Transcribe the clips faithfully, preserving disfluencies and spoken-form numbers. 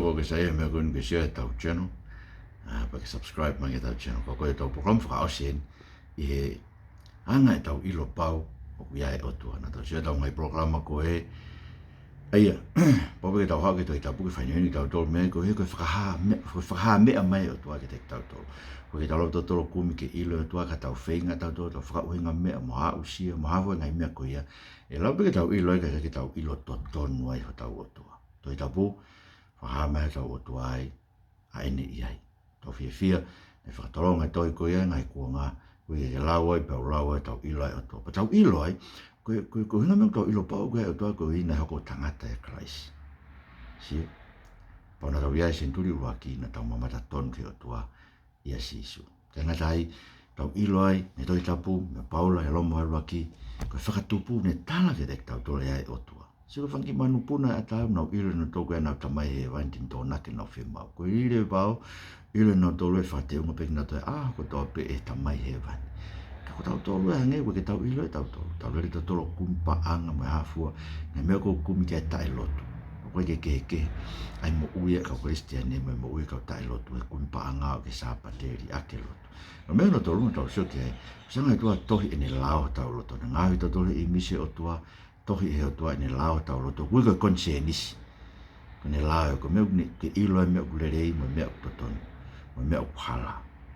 ʻOku ke saiʻia he meʻa ko eni ke share ʻetau channel. ʻA, pea ke subscribe mai ki heʻetau channel. Ko e ko ʻetau polokalama fakaʻosi eni ʻi he anga ʻetau ʻilo pau ʻoku ʻi ai e ʻOtua. Naʻa tau sio ʻetau ngaahi polokalama ko ē. ʻA ia, pau pē ke tau haʻu ki he Tohi Tapu ke fakahinohino kitautolu mei ai, ko e, ko e fakahā meʻa, ko e fakahā meʻa mai e ʻOtua kiate kitautolu. Ko e ke tau lava tautolu kumi ke ʻilo e ʻOtua ka tau feinga tautolu, tau fakaʻuhinga meʻa, mo aʻusia, mo hā fua e ngaahi meʻa ko ia. ʻE lava pē ke tau ʻilo ai, ka ke tau ʻilo totonu ai hotau ʻOtua. Tohi Tapu, fakahā mai hotau ʻOtua ai, ʻa ʻene ʻi ai. Tau fiefia, naʻe fakatolonga e tohi ko ia, ngaahi kuonga, ko ia ke lau ai, pea u lau ai, tau ʻilo ai ʻOtua. Pea tau ʻilo ai, ko e, ko e, ko e ʻuhinga meʻa ʻoku tau ʻilo pau ko e ʻOtua ko ia naʻe hoko ʻo tangata ʻia Kalaisi. Sio? Pea naʻa tau ʻi ai e senituli ʻuluaki, naʻa tau mamata tonu ki he ʻOtua ʻia Sīsū. Kae ngata ai, tau ʻilo ai, mei he Tohi Tapu, mei he Paula, ʻi he Loma vahe ʻuluaki, ko e fakatupu naʻe tala kiate kitautolu ʻe he ʻOtua. Sio ko e fanga kiʻi manupuna ʻa tautolu, nau ʻilo ʻe nautolu ko ʻenau Tamai Hēvani te ne tokonaki ʻenau fiemaʻu. Ko e lile vao, ʻilo ʻe nautolu ʻe fakateunga pē kinautolu ʻi he ʻaho kotoa pē ʻe he Tamai Hēvani. Ka ko tautolu ē hangē ʻoku ʻikai ke tau ʻilo ʻe tautolu. Tau lele tautolu ʻo kumi paʻanga mo e hā fua, ngaahi meʻa ʻoku kumi ki ai e taʻelotu. ʻOku ʻikai ke kehekehe ʻa e moʻui ʻa e kau Kalisitiane mo e moʻui ʻa e kau taʻelotu, he kumi paʻanga ʻo ke Sāpate liʻaki e lotu. Ko e meʻa hono tolu naʻa tau sio ki ai, ʻoku hanga ʻe he ʻOtua ʻo tohi ʻene lao hotau loto. Naʻe ngaohi tautolu ʻe he ʻīmisi ʻo e ʻOtua, tohi ʻe he ʻOtua ʻene lao hotau loto, ʻoku ui ko e konisēnisi. Ko ʻene lao ē, ko e meʻa ʻoku ne, ke ʻilo ai e meʻa ʻoku lelei, mo e meʻa ʻoku totonu, mo e meʻa ʻoku hala.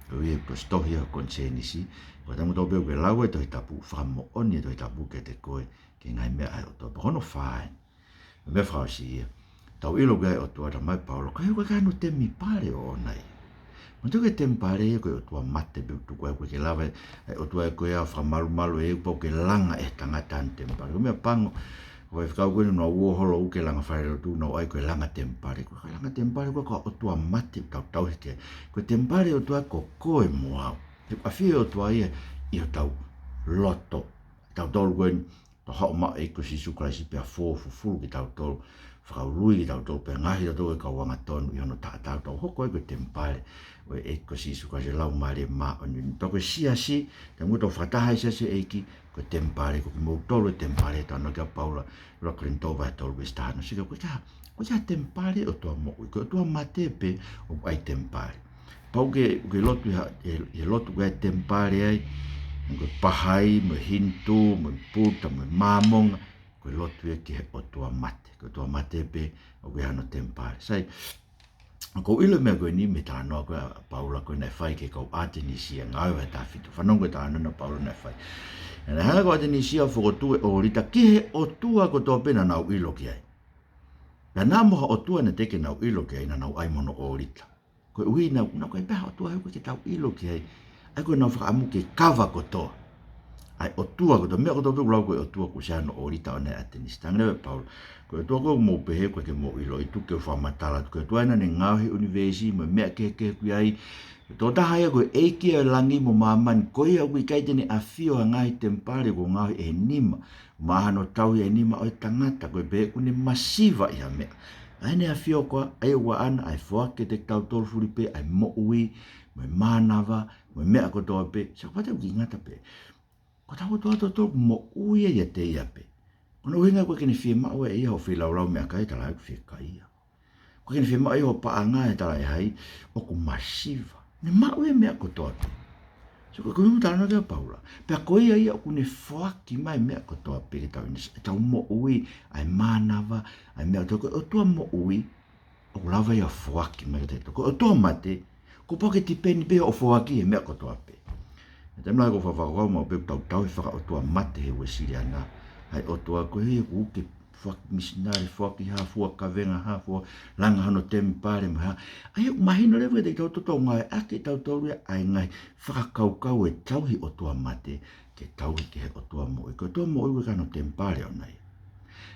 Ko ia ko e tohi ʻo e konisēnisi, ko e taimi kotoa pē ʻoku ke lau ai e Tohi Tapu, fakamoʻoni e Tohi Tapu kiate koe, ki he ngaahi meʻa ʻa e ʻOtua. Pea ko hono fā ē, meʻa fakaʻosi ia. Tau ʻilo ko e ʻOtua, talamai ʻe Paula, ko e ʻikai hano temipale ʻoʻona ia. Manatuʻi ko e temipale ia ko e ʻotua mate pē ʻoku tuku ai, ʻoku ʻikai ke lava e ʻOtua ko ia ʻo fakamalumalu ʻe ia, pau ke langa ʻe he tangata hano temipale. Ko e meʻa pango, ko e faifekau ko eni naʻa nau ō holo ʻo ʻeke e langa falelotu, naʻa nau ʻai ko e langa temipale. Ko e langa temipale ko e ʻotua mate ʻoku tau tauhi ki ai. Ko e temipale ʻo e ʻOtua ko koe mo au. He ʻoku ʻafio e ʻOtua ia ʻi hotau loto. Tautolu ko eni, tau haʻu maʻu e ʻEiki ko Sīsū Kalaisi pea fōfufulu kitautolu, fakaului kitautolu, pea ngaohi kitautolu ko e kau angatonu ʻi hono taʻataʻa, tau hoko ai ko e temipale ʻo e ʻEiki ko Sīsū Kalaisi, Laumālie Māʻoniʻoni. Pea ko e siasi, taimi ʻoku tau fakataha ai siasi ʻo e ʻEiki, ko e temipale, ko kimoutolu e temipale, talanoa ki ai ʻa Paula, ʻuluaki Kolinitō vahe tolu veesi taha ono. Sio ki ai, ko e hā, ko e hā e temipale ʻo e ʻOtua moʻui, ko e ʻotua mate pē ʻoku ʻai temipale. Pau ke, ke lotu ʻi ha, ʻi he lotu ko e temipale ai, ko e Pahai, mo e Hinitū, mo e Puta, mo e Māmonga, ko e lotu ia ki he ʻotua mate. Ko e ʻotua mate pē ʻoku ʻi ai hano temipale. Sai, ʻoku ou ʻilo e meʻa ko eni mei he talanoa ko ē ʻa Paula ko ē naʻe fai ki he kau ʻAtenisia, Ngāue vahe taha fitu. Fanongo ki he talanoa ʻa Paula naʻe fai. Naʻe hanga ʻe he kau ʻAtenisia ʻo fokotuʻu e ʻōlita ki he ʻotua kotoa pē naʻa nau ʻilo ki ai. Pea naʻa mo ha ʻotua naʻe teʻeki ke nau ʻilo ki ai naʻa nau ʻai mo hono ʻōlita. Koeʻuhi naʻa, naʻa ʻikai pē ha ʻotua he ʻoku ʻikai ke tau ʻilo ki ai. ʻA ia ko ʻenau fakaʻamu ke kava kotoa ʻa e ʻotua kotoa, meʻa kotoa pē ʻoku lau ko e ʻotua kuo ʻosi ʻi ai hono ʻōlita ʻoʻona ʻi ʻAtenisia. Talaange leva ʻe Paula, ko e ʻotua ko ē ʻoku mou pehē ko e ʻikai ke mou ʻilo, ʻi tuku ke u fakamatala atu, ko e ʻOtua ena naʻe ngaohi e ʻunivēsi mo e meʻa kehekehe ʻoku ʻi ai. Ko e tokotaha ia ko e ʻEiki ʻo e langi mo māmani, ko ia ʻoku ʻikai te ne ʻafio ʻi ha ngaahi temipale kuo ngaohi ʻe he nima, mo hano tauhi ʻe he nima ʻo e tangata, ko e pehē ʻoku ne masiva ʻi ha meʻa. ʻA ia ʻene ʻafio ko ā, ʻa ia ʻoku ʻaʻana ʻa e foaki kiate kitautolu fulipē ʻa e moʻui, mo e mānava, mo e meʻa kotoa pē, sai, kapau te u kiʻi ngata pē. Ko hotau ʻOtua ʻatautolu ʻoku moʻui ia ʻiate ia pē. Ko hono ʻuhinga ʻoku ʻikai ke ne fiemaʻu ʻe ia hoʻo feilaulau meʻakai, talaʻehai ʻoku fiekaia. ʻOku ʻikai ke ne fiemaʻu ʻe ia hoʻo paʻanga, talaʻehai ʻoku masiva. Ne maʻu e meʻa kotoa pē. So ko e ko e talanoa ki ai ʻa Paula. Pea ko ia ia ʻoku ne foaki mai e meʻa kotoa pē ke tau ʻinasi, ʻetau moʻui, ʻa e mānava, ʻa e meʻa kotoa, ko e ʻOtua moʻui, ʻoku lava ia ʻo foaki mai kiate kitautolu. Ko e ʻotua mate, kuo pau ke tipeni pē hoʻo foaki e meʻa kotoa pē. He taimi lahi ʻoku ou fakakaukau maʻu pē ʻoku tau tauhi fakaʻotua mate he Uēsiliana. ʻA e ʻOtua ko ē ʻoku ke foaki misinale, foaki hā fua kavenga, hā fua langa hono temipale mo e hā. ʻA ia ʻoku mahino leva kiate kitautolu ʻoku ngāueʻaki ʻe tautolu ia ʻa e ngaahi fakakaukau ʻo e tauhi ʻotua mate ke tauhi ki he ʻOtua moʻui. Ko e ʻOtua moʻui ʻoku ʻikai hano temipale ʻoʻona ia.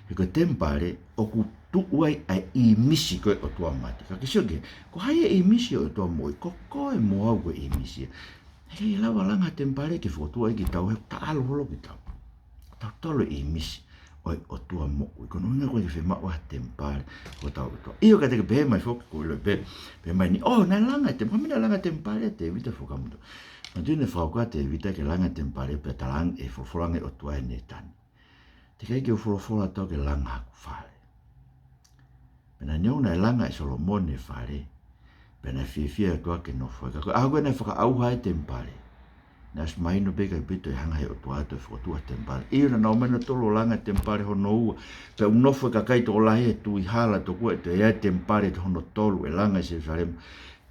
He ko e temipale ʻoku tuʻu ai ʻa e ʻīmisi ko ē ʻo e ʻotua mate. Ka ke sio ki ai, ko hai e ʻīmisi ʻo e ʻOtua moʻui? Ko koe mo au ko e ʻīmisi ia. He ʻikai lava langa temipale ke fokotuʻu ai kitautolu he taʻalo holo kitautolu. Tautolu e ʻīmisi ʻo e ʻOtua moʻui. Ko hono ʻuhinga ʻoku ʻikai ke fiemaʻu ha temipale ko hotau ʻOtua. ʻIo, ka te ke pehē mai foki, ʻoku ou ʻilo pē, pehē mai ni, ʻō, naʻe langa e tem-, ko e meʻa naʻe langa e temipale ʻa Tēvita, Fuakava Motuʻa. Manatuʻi naʻe fakakaukau ʻa Tēvita ke langa e temipale pea talaange ʻe he folofola ange ʻa e ʻOtua ʻe Nētane, teʻeki ai ke u folofola atu au ke langa haku fale. Pea naʻe neongo naʻe langa ʻe Solomone e fale, pea naʻe fiefia e ʻOtua ke nofo ai. Ka ko e ʻaho ko ē naʻe fakaʻauha ai e temipale, naʻe ʻosi mahino pē ʻikai pito e hanga ʻe he ʻOtua ʻo toe fokotuʻu ha temipale. ʻIo, naʻa nau ō mai nautolu ʻo langa e temipale hono ua. Pea ʻoku nofo e kakai tokolahi he tui hala, tokua ʻe toe ʻi ai e temipale hono tolu ʻe langa ʻi Selusalema.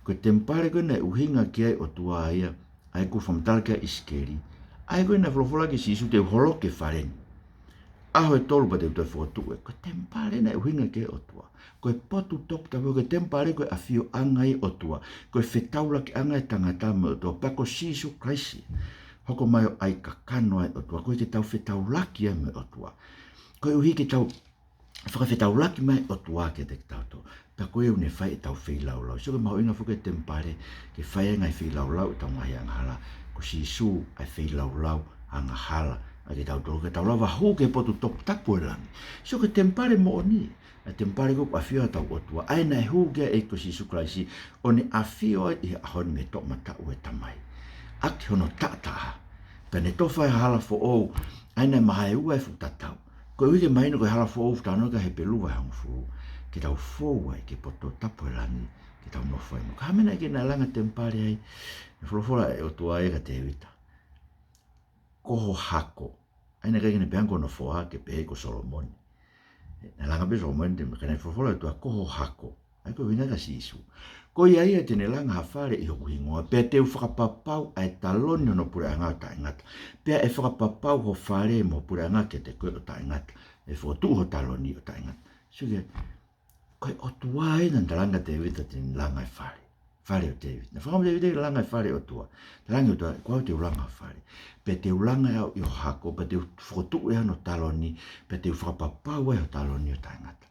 Ko e temipale ko ē naʻe ʻuhinga ki ai e ʻOtua ia, ʻa ia ʻoku fakamatala ki ai ʻa ʻIsikeli, ʻa ia ko ē naʻe folofola ki ai ʻa Sīsū, te u holoki e fale ni ʻaho ʻe tolu pea te u toe fokotuʻu. Ko e temipale naʻe ʻuhinga ki ai e ʻOtua. Ko e potu toputapu, ko e temipale ko e ʻafioʻanga ia ʻo e ʻOtua. Ko e fetaulakiʻanga e tangata mo e ʻOtua, pea ko Sīsū Kalaisi. Hoko mai ʻo ʻai kakano ai e ʻOtua. Koeʻuhi ke tau fetaulaki ai mo e ʻOtua. Koeʻuhi ke tau fakafetaulaki mai e ʻOtua kiate kitautolu. Pea ko ia ʻoku ne fai ʻetau feilaulau. Sio ki he mahuʻinga foki e temipale, ke fai ai e ngaahi feilaulau ʻetau ngaahi angahala. Ko Sīsū ʻa e feilaulau angahala ʻa kitautolu, ke tau lava hū ki he potu toputapu ʻo e langi. Sio ki he temipale moʻoni, ʻa e temipale ko ē ʻoku ʻafio ai hotau ʻOtua, ʻa ia naʻe hū ki ai e ʻEiki ko Sīsū Kalaisi, ʻo ne ʻafio ai ʻi he ʻaho ni mei he toʻomataʻu ʻo e Tamai, ʻaki hono taʻataʻa. Pea ne tofa e hala foʻou, ʻa ia naʻe mahaeua e fuʻu tatau. Koeʻuhi ke mahino ko e hala foʻou, fuʻu talanoa ki ai e Hepelū vahe hongofulu, ke tau fou ai ki he potu toputapu ʻo e langi, ke tau nofo ai mo ia. Ko e hā e meʻa naʻe ʻikai ke ne langa temipale ai? Naʻe folofola e ʻOtua ia kia Tēvita, ko ho hako. ʻA ia naʻe ʻikai ke ne pehē ange ko hono foha, ke pehē ko Solomone. Naʻe langa pē ʻe Solomone e temipale, ka naʻe folofola e ʻOtua, ko ho hako. ʻA ia ko e ʻuhinga kia Sīsū. Ko ia ia te ne langa ha fale ʻi hoku hingoa, pea te u fakapapau ʻa e taloni ʻo hono puleʻanga ʻo taʻengata. Pea ʻe fakapapau ho fale mo ho puleʻanga kiate koe ʻo taʻengata. ʻE fokotuʻu ho taloni ʻo taʻengata. Sio ki ai, ko e ʻOtua ia naʻa ne talaange kia Tēvita te ne langa e fale. Fale ʻo Tēvita. Naʻe fakaʻamu Tēvita ke langa e fale ʻo e ʻOtua. Talaange ʻe he ʻOtua, ko au te u langa e fale. Pea te u langa ʻe au ʻi ho hako, pea te u fokotuʻu ʻi ai hono taloni, pea te u fakapapau ai ho taloni ʻo taʻengata.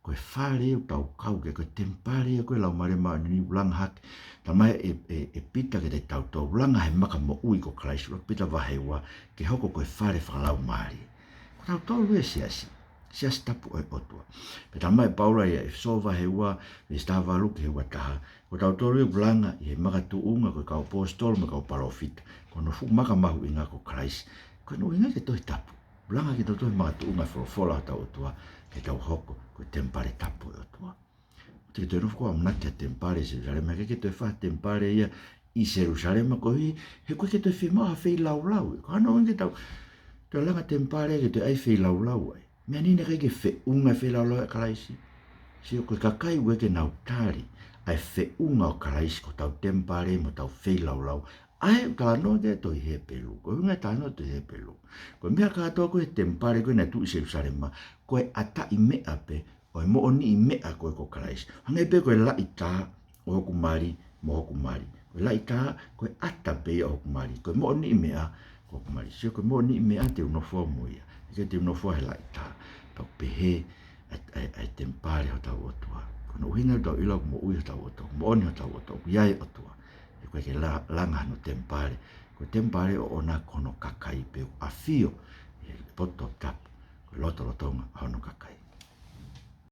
Ko e fale ʻoku tau kau ki ai, ko e temipale ia ko ē ʻa e Laumālie Māʻoniʻoni ʻoku langa hake. Talamai ʻe, ʻe, ʻe Pita kiate kitautolu, langa he maka moʻui ko Kalaisi, ʻuluaki Pita vahe ua, ke hoko ko e fale fakalaumālie. Ko kitautolu e siasi, siasi tapu ʻo e ʻOtua. Pea talamai ʻe Paula ʻia ʻEfesō vahe ua, veesi taha valu ki he ua taha, ko kitautolu ʻoku langa ʻi he makatuʻunga ko e kau ʻaposetolo mo e kau palōfita, ko hono fuʻu maka mahuʻinga ko Kalaisi. Ko hono ʻuhinga ia e Tohi Tapu. Langa kitautolu he makatuʻunga e folofola ʻa hotau ʻOtua, ke tau hoko ko e temipale tapu ʻo e ʻOtua. Te ke toe nofo koe ʻo ʻamanaki ki ha temipale ʻi Selusalema, ʻikai ke toe fai ha temipale ia ʻi Selusalema, koeʻuhi he ʻoku ʻikai ke toe fiemaʻu ha feilaulau. Ko hono ʻuhinga ke tau toe langa temipale ke toe ʻai feilaulau ai. Meʻa ni naʻe ʻikai ke feʻunga e feilaulau ʻa Kalaisi. Sio, ko e kakai ʻoku ʻikai ke nau tali ʻa e feʻunga ʻo Kalaisi ko hotau temipale mo hotau feilaulau, ʻa ia ʻoku talanoa ki ai e tohi Hepelū. Ko e ʻuhinga e talanoa e tohi Hepelū, ko e meʻa kātoa ko ē he temipale ko ē naʻe tuʻu ʻi Selusalema, ko e ʻataʻi meʻa pē ʻo e moʻoniʻi meʻa ko ē ko Kalaisi. Hangē pē ko e laʻitā ʻo hoku mali mo hoku mali. Ko e laʻitā, ko e ʻata pē ia ʻo hoku mali. Ko e moʻoniʻi meʻa ko hoku mali. Sio, ko e moʻoniʻi meʻa te u nofo au mo ia. ʻIkai te u nofo au he laʻitā. Pea ʻoku pehē ʻa e, ʻa e, ʻa e temipale hotau ʻOtua. Ko hono ʻuhinga ʻoku tau ʻilo ʻoku moʻui hotau ʻOtua, moʻoni hotau ʻOtua, ʻoku ʻi ai e ʻOtua. He ʻoku ʻikai ke la-, langa hano temipale. Ko e temipale ʻoʻona ko hono kakai pē ʻoku ʻafio ʻi he potu toputapu, ko e lotolotonga ʻo hono kakai.